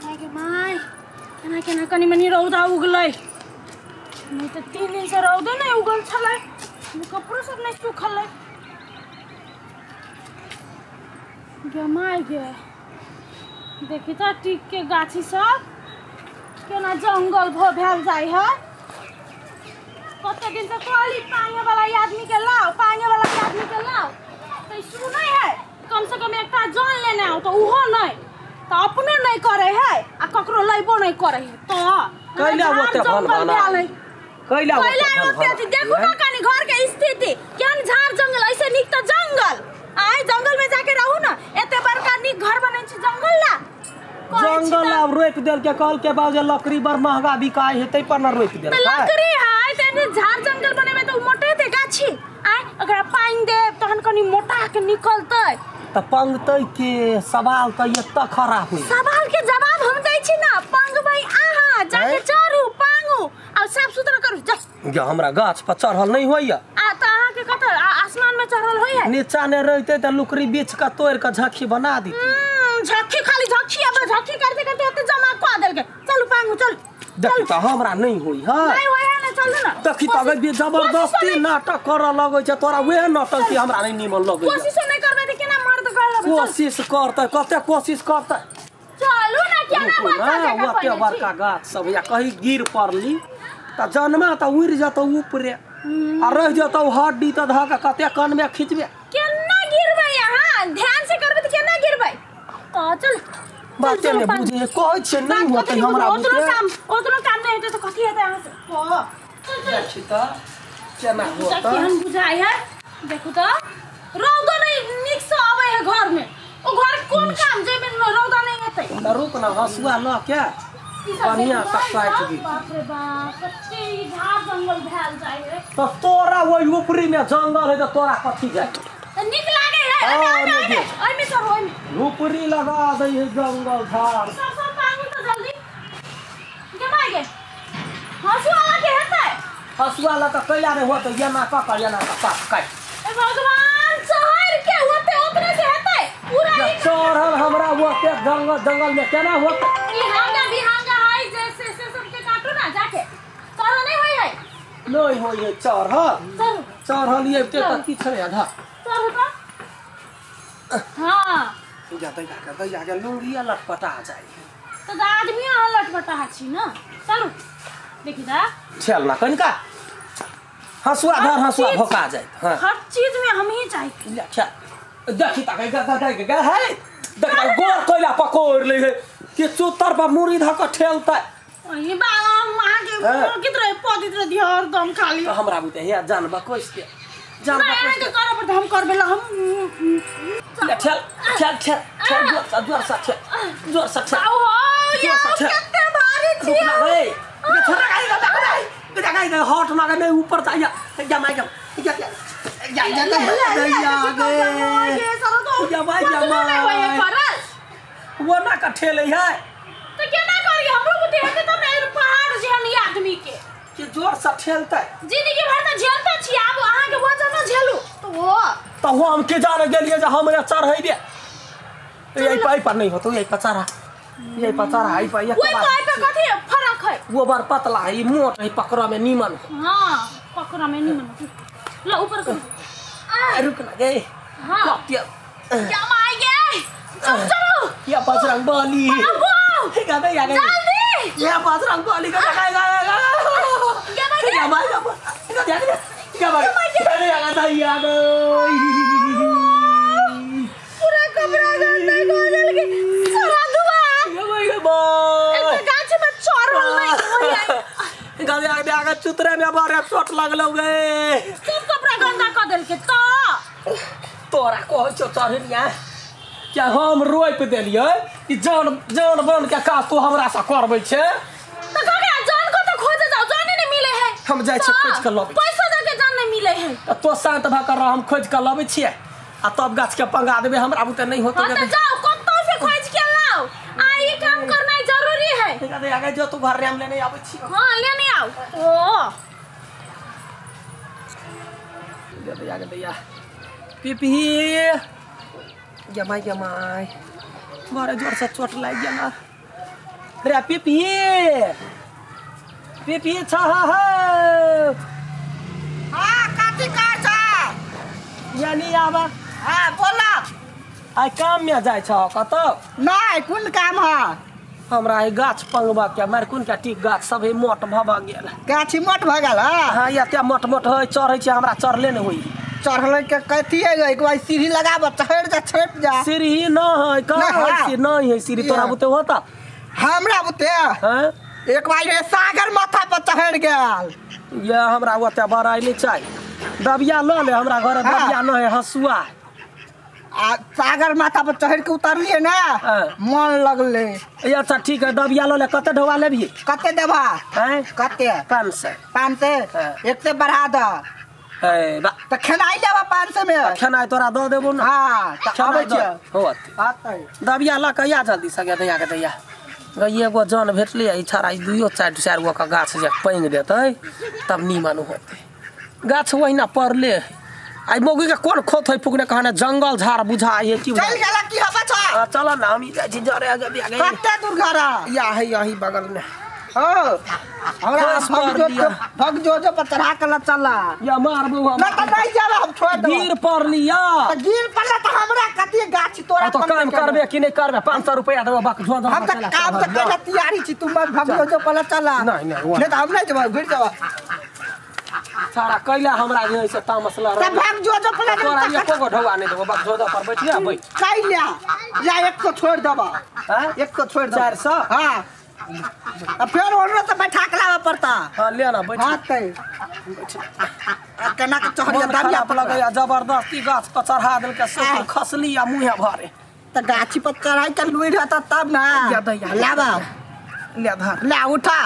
गे my केना केना कनि मनि रौदा उगलै नहीं तो 3 दिन से रौदे नहीं उगल छलै कपड़ो सब नहीं सुखलै गे my गे देखी तो टीक के गाछी सब केना जंगल भेल जाय है। कते दिन से कहली पानी वाला आदमी के लाओ पानी वाला आदमी के लाओ तो सुनै है कम से कम एकटा जन लेने आओ तो उहो नहीं तो अपनो नहीं करे है आ ककरो लइबो नहीं करे है तो कैला ओते भन भना कैला ओते देखू ना कनी घर के स्थिति केहन झाड़ जंगल ऐसे निक त जंगल आय जंगल में जाके रहू ना एते बड़का निक घर बनै छै जंगल ला जंगल अब रोपि देल के कहल के बाबू जे लकड़ी बड़ महंगा बिकाय है तै पर न रोपि देल त लकड़ी है ते झाड़ जंगल बनेबे त उ मोटेते गाछी आय ओकरा पानि देब तहन कनी मोटा के निकलतै त पंगतै के सवाल त एत्ता खराब होई सवाल के जवाब हम दै छी ना पंगबै आहा जाके चढ़ू पांगू आ साफ सुथरा करू जा गे हमरा गाछ पर चढ़ल नहीं होइया आ त अहाँ के कत आसमान में चढ़ल होई है नीचा ने रहते त लुकड़ी बेच के तोड़ के झखी बना दी झखी खाली झखी अब झखी करते करते ओते जमा क देलके चलू पांगू चल देखी त हमरा नहीं होई हां नहीं होई है ना चलू ना देखी त अगर जबरदस्ती नाटक करऽ लगै छै तोरा वेह नाटक की हमरा नहीं निमन लगै कोशिश नहीं करबै त केना मर्द करब कोशिश करतै कते कोशिश करतै चलू ना केना बच्चा जका ओते बड़का गाछ सब या कहीं गिर पड़ली त जनमा त उड़ जतौ ऊपरे आ रह जतौ हड्डी त धऽ के कते कन में खिचबे केना गिरबै अहाँ ध्यान से करबै त केना गिरबै त चल बाते ने बुझे कहै छै नहीं होतै हमरा ओतनो काम ओतनो काम नहीं हेतै त कथि हेतै अहाँ से चल चल देखी त केना होतै केहन बुझाइ है देखू त रौदा नहीं निक से आबै है घर में ओ घर कोन काम जेबे रौदा नहीं हेतै त रुक ना हसुआ ल के बढ़िया से काटि दी बाप रे बाप कते ई झाड़ जंगल भेल जाय है त तोरा ओइ ऊपरी में जंगल है त तोरा कथि जाय त निक लागे है ओइ में ओइ में सर ओइ में ऊपरी लगा दै है जंगल झाड़ सब सब पांगू त जल्दी जमा गे हसुआ लगे हेतै हसुआ ल के कैला रे होतै एना क क एना क काट काट ए भगवान चहर के ओते ओतने से हेतै पूरा ई चढ़ल हमरा ओते जंगल जंगल में केना होतै ई हांगा बिहांगा है जैसे से सब के काटू ना जाके चढ़ल नहीं होई है नहीं होई है चढ़ल चल चढ़ल ये ते त किछ नहीं आधा चढ़ू त हां जा दैया के दैया के लुंगिया लटपटा जाय त आदमी अहाँ लटपटा छी ना चलू देखी दा चल ना कनिका हसुआ धर हसुआ भोका जाय हां हर चीज में हम ही चाहिए अच्छा देखी त गे गे गे गे है देख गोर कोइला पकोड़ ले है कि चूतर पर मुड़ी धक ठेलतै ओही बा अहाँ के कित रहे पदित रहे हरदम खाली त हमरा बुते हे जानबा कोइस के जानबा कोइस के करब त हम करबे ला हम ले ठेल ठेल ठेल ठेल जोर से ठेल जोर से ठेल आओ हो या कते भारी छी रे ये छोरा गाई गा गाई गा हट ना नहीं ऊपर जाइया जा माई जा जा जा जा जा गे जा भाई जा माई वो ना का ठेले है त केना करी हमरो बुते हेतै त ने पहाड़ जेहन ई आदमी के के जोर से ठेलतै जिंदगी भर त झेलते छी आब अहाँ के वजह न झेलू तो वो त हम के जाने गेलिए जे हमरा चढ़ैबे यही पाई पर नहीं होतो यही पचारा यही पचारा आई पाई ओइ पाई पे कथि फरक है वो बार पतला है ई मोट है पकड़ा में नीमन हां पकड़ा में नीमन ल ऊपर कर रुक ना गे हां कतिया क्या मार गे चल चलो या बजरंग बली गा दे या गे जल्दी या बजरंग बली गा गा गा गा या मार गा गा गा गा गा गा या गे पूरा कपड़ा गंदा हो गेल के सारा दुआ या मार गे बा एक गाछ में चढ़ल नहीं होई गा गा गा चुतरे में बारे चोट लागलो गे सब कपड़ा गंदा क देल के त तोरा कहै छौ चढ़लिया क्या हम रोपि देलियै कि जान जान बन के काज तू हमरा से करबै छै त ककरा जान को त खोजे जाओ जाने नहीं मिले है हम जाइ छियै खोजि के लबै पैसा दे के जान नहीं मिले है त तो शांत भ के रह हम खोजि के लबै छियै आ तब गाछ के पंगा देबै हमरा बुते नहीं होतै हां त जाओ कतौ से खोज के लाओ आ ई काम करना जरूरी है ठीक है आगे जो तू घर रे हम लेने आबै छियै हां लेने आओ ओ दे आगे दैया पिपी जमाई जमाई बड़े जोर से चोट लागि गेल। रे पिपी पिपी छ हो। हां काती का छ यानी आबा। हां बोला। आइ काम में जाय छ कतौ? नहीं कोन काम है? हमरा ई गाछ पंगबा के मार कोन के टीक गाछ सब मोट भ गेल। गाछी मोट भ गेल? हां एते मोट मोट है चढ़ै छै हमरा चढ़ले नै होई। चढ़ले के कथी है एक बार सीढ़ी लगाब चढ़ जा छेप जा। सीढ़ी न है कहां है सीढ़ी? नहीं है सीढ़ी तोरा बुते होता? हमरा बुते हां एक बार रे सागर माथा पर चढ़ गेल। ये हमरा ओते बड़ाई नहीं चाहिए। दबिया ल ले हमरा घर दबिया न है हसुआ। आ सागर माथा पर चढ़ के उतरलिए ना मन लगले। अच्छा ठीक है दबिया ल ले। कते ढोवा लेबही? कते देबा? हैं कते? 500। 500 एक से बढ़ा द। ए बा त खेनाई लेबा 500 में? खेनाई तोरा the देबो ना। हां त आबै छ होत। आतै दबिया ल के आ जल्दी सगे दैया के दैया। एगो जन भेटलै ई छाड़ा ई दुइयो चारि चारि गो के गाछ जे पैंग देतै तब नीमन होतै। गाछ ओहिना पड़ले आई मौगी के कोन खोत है फुकने कहने जंगल झाड़ बुझा है की चल गेला की हवा छ। चल ना हम जाइ छी जरे आगे बिया गए। कते दूर घर या है यही बगल में। हो हमरा भग जो जो पर चढ़ा के ल चला या मारबो हम। ना त नहीं जाला हम छोड़ देबो। गिर पड़लिया त गिर पड़ला त हमरा कते गाछ तोरा तो काम करबे कि नहीं करबे? 500 रुपया देबो बक झो हम त काम त कैला तैयारी छी तू मत भग जो जो पर चला। नहीं नहीं नहीं त हम नहीं जब घुर जाबो। सारा कैला हमरा जे है से तामस ल त भाग जो जो पर तोरा एको गो ढौआ नहीं देबो। बक जो जो पर बैठिया बैठ कैला या एक को छोड़ देबो। हां एक को छोड़ देबो 400। हां अब फिर ओनरो तो बैठा के लावे पड़ता। हां ले ना बैठ। हां ते आ केना के चढ़िया दबिया पर लगैया जबरदस्ती गाछ पर चढ़ा देलके से खसली आ मुंहे भरे। त गाछी पर चढ़ाई के लुई रहता तब ना। लावा ले धर ले उठा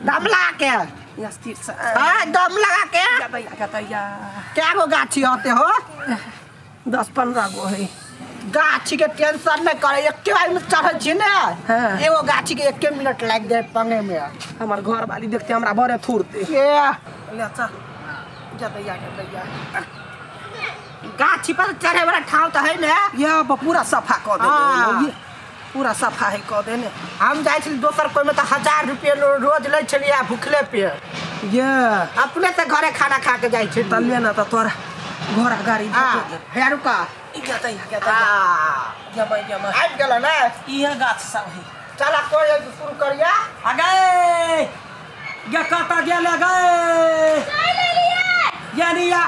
दम लगा के स्थिर से। हां दम लगा के दैया दैया क्या गो गाछी होते हो? 10-15 गो है। गाछी के टेंशन नहीं करे एके बार में चढ़ै छी ने। हाँ। एगो गाछी के 1 मिनट लागि जाए पंगे में। हमर घर वाली देखते हमरा बड़े थूरते। ए ले चल जा दैया के दैया। गाछी पर चढ़े वाला ठाव त है ने। या पूरा सफा क देने पूरा सफा है क देने। हम जाइ छी दोसर कोई में त 1000 रुपया रोज लै छलियै भुखले पे। ये अपने से घरे खाना खा के जाइ छी। त ले ना त तोरा घोड़ा गाड़ी हे रुका इया दैया के दैया जमा जमा आबि गेल ने। इहे गाछ सब है। चल कोई शुरू करिया। आ गए गे कता गेल गए चाय ले लिए यानी या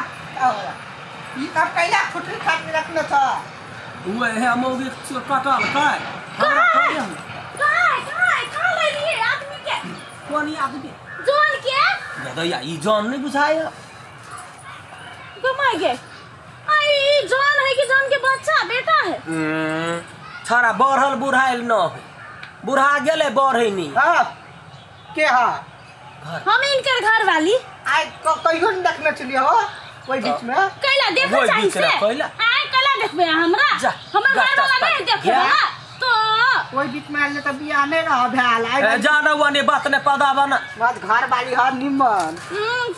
ई सब कैला फुटरी खाट में रखने छ। ओए हे मौगी कटल काय कहां कहां कहां ले लिए आदमी के? कोन आदमी? जोन के दैया ई जान नहीं बुझाय गमाई गे। आई जान है कि जान के बच्चा बेटा है? छाड़ा बढ़ल बुढ़ाइल न है बुढ़ा गेले बढ़े नहीं। हां के हां हम इनकर घर वाली आई कहियो न देखने छलिए हो कोई बीच में कैला देखो चाही से आय कैला देखबे हमरा हमर घर वाला नहीं देखे तो कोई बीच में आले त बियाह नहीं रह भेल। आई जाना वने बात ने पदा बना मत घर वाली ह निमन।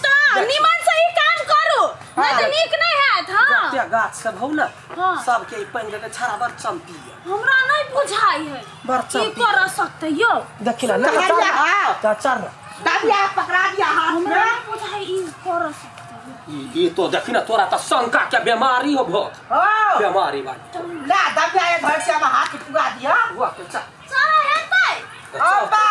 त निमन से ही काम करू नहीं त नीक नहीं हैत। हां जते गाछ सब हो ना सब के पानि के छाड़ा बड़ चंपी है। हमरा नहीं बुझाई है बड़ चंपी की कर सकते यो देखि ना चल चल दबिया पकड़ा दिया हाथ में। हमरा नहीं बुझाई ई कर सकते ई तो देखि ना तोरा त शंका के बीमारी हो भो बीमारी वाली ला दबिया ये घर से हम हाथ पुगा दिया हुआ के चल चल हेतै अब्बा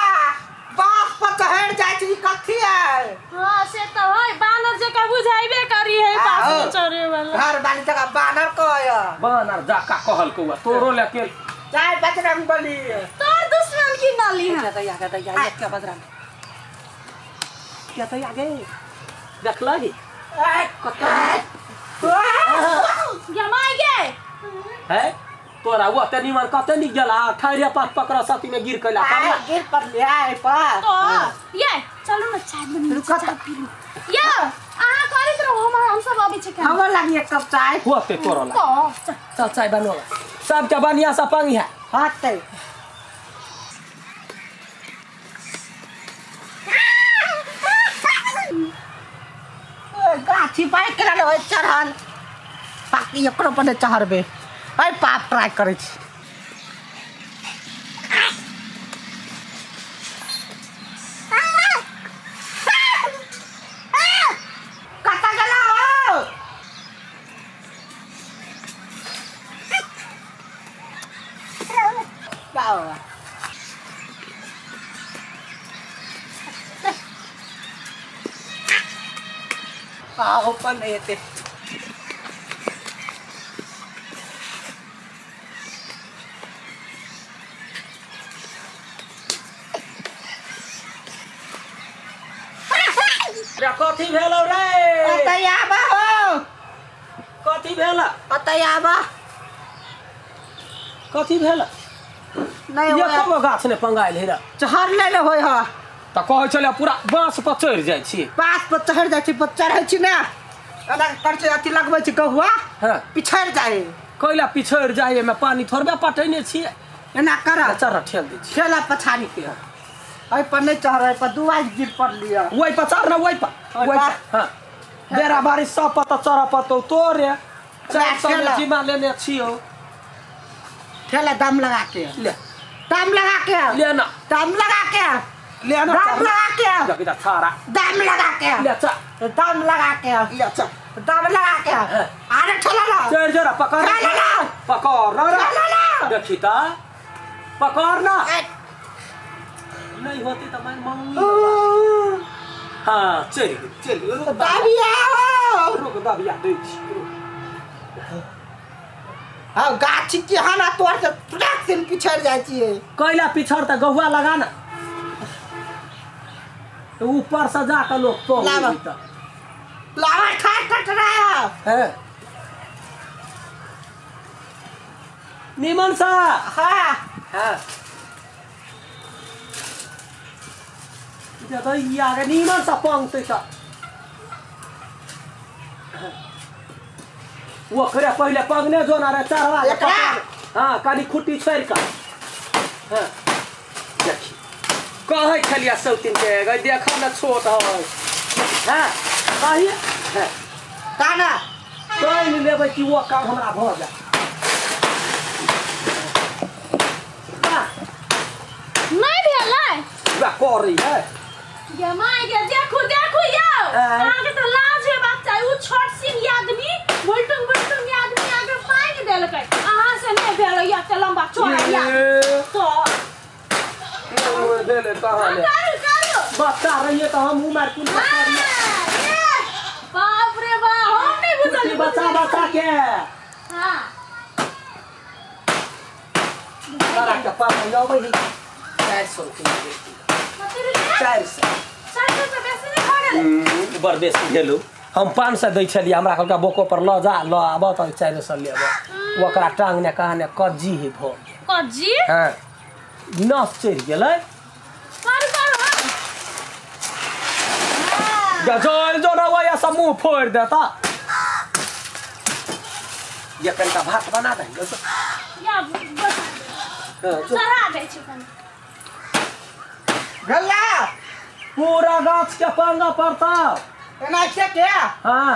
बाप पर चढ़ जाय छी कथी है? हां से त है बानर जका बुझाइबे करी है बास में चढ़े वाला। घर वाली जगह बानर कहय बानर जका कहल कौआ तोरो लेके जाय बजरंग बली तोर दुश्मन की नाली है। दैया के दैया के बजरंग के दैया गे देख लगी जमाई गे है तोरा वो ते निमन कते निक गेला ठहरे पात पकड़ सती में गिर कैला गिर पर ले आए पर तो ये चलो ना चाय बनी चाय पी लो। ये अहाँ करैत रहू हम सब अबै छी। हमर लागी एक कप चाय होते तोरा लागी। चल चाय बनवा सब के बढ़िया से पंग है। हां ते गाछी पाइ केना होइ चढ़ल बाकी एकरो पर चढ़बे। अरे पाप ट्राई करै छी। का आ ऊपर नहीं हेतै रे कथी भेलौ रे ओतय आबा हो कथी भेल ओतय आबा कथी भेल नहीं एको गाछ ने पंगायल हे रे चढ़ ले होय ह त कहै छलै पूरा बाँस पर चढ़ि जाइ छी बाँस पर चढ़ि जाइ छी पर चढ़ै छी ने एना कर छै अथी लगबै छी गहुआ हां पिछड़ जाइ कैला पिछड़ जाइ एमे पानी थोड़बे पटैने छी एना कर चढ़ ठेल दै छी ठेला पछाड़ी के एहि पर नहीं चढ़ पर दू आज गिर पड़लियै ओहि पर चढ़ ना ओहि पर हां बेरा बारिश सब पर त चढ़ पड़तौ तोरे 400 जिम्मा लेने छियौ ठेला दम लगा के ले दम लगा के ले ना दम लगा के ले ना दम लगा के जब छाड़ा दम लगा के ले चा दम लगा के ले चा दम लगा के अरे ठेला ला चढ़ जरा पकड़ ठेला ला पकड़ ना ठेला ला देखी ता पकड़ ना नहीं होती तो मैं मम्मी हाँ चल चल दाबिया रुक दाबिया दै छी हां गाछ के हना तोड़ के तुरंत से पिछड़ जाइ छी कैला पिछड़ त गहुआ लगा ना तो ऊपर से जा के लोग तो लावा लावा खा कट रहा है निमन सा हां हां जब यार निमन सा पंगते सा ओकरे पहिले पंगने जो ना रे चढ़वा एकरा हां काली खुट्टी छोड़ के हां देखी कहै छलिया सौतिन के गई देख न छोट है हां कही हां काना तैन लेबै कि वो काम हमरा भ जा नहीं भेलै बा करी है गे my गे देखू देखू यौ अहाँ के त लाज हेबाक चाही उ छोट सिंह आदमी बुलटुंग बुलटुंग आदमी आके पागि देलकै अहाँ से नहीं भेलै या ते लंबा चौड़ा या तो भेलै कहाँ ले करू करू बच्चा रहिए त हम उमर कुल बाप रे बाप हम नहीं बुझली बच्चा बच्चा के हां तारा के पास आबै है 400 के 400 400 से बेसी नहीं भऽ गेलै बड़ बेसी भेलौ हम 500 दै छलियै हमरा कहलका बोको पर ल जा ल आब त 400 लेब ओकरा टांग ने कहाँ ने कज्जी हे भ कज्जी हां नस चढ़ि गेलै कर कर जा जल जो ना वया सब मुंह फोड़ देता ये कनका भात बना दे या बस चढ़ा दै छी कनी गल्ला पूरा गाछ के पंगा पड़ता एना के के हां